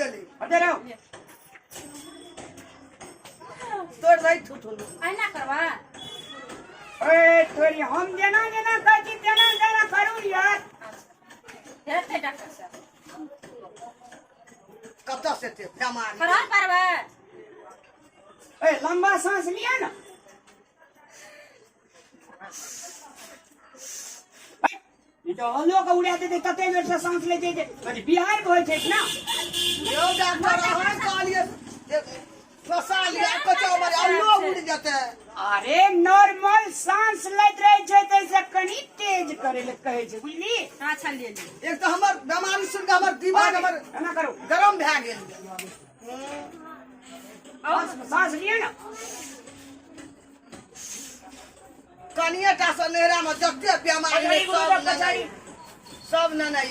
गेली। हटे रहो। तोड़ दही थुथुन। अहिना करबा? ए तोरी, हम जेना जेना कहै छी तेना तेना करू यार। हेतै डॉक्टर साहब? कतऽ से एते बेमारी? करल पारबै? ए, लंबा सांस लिअ ने। ई तऽ हलो के उड़ा देतै, तते बेर से सांस लै छै जे कथी बिहार के होइ छै ने। यौ डॉक्टर, अहाँ कहलियै जे फंसा लिअ, कतऽ हमर अल्लो उड़ि जेतै। अरे, नॉर्मल सांस लैत रहै छै, ताहिसँ कनि तेज करै लए कहै छै, बुझली? अच्छा, ले ले। एक तऽ हमर बेमारी सुनि कऽ हमर दिमाग हमर एना करू। गरम भए गेल। सांस लिअ ने। कनिए टा से नैहरा में जते बेमारी कचहरी, सब कचहरी। सब नेने।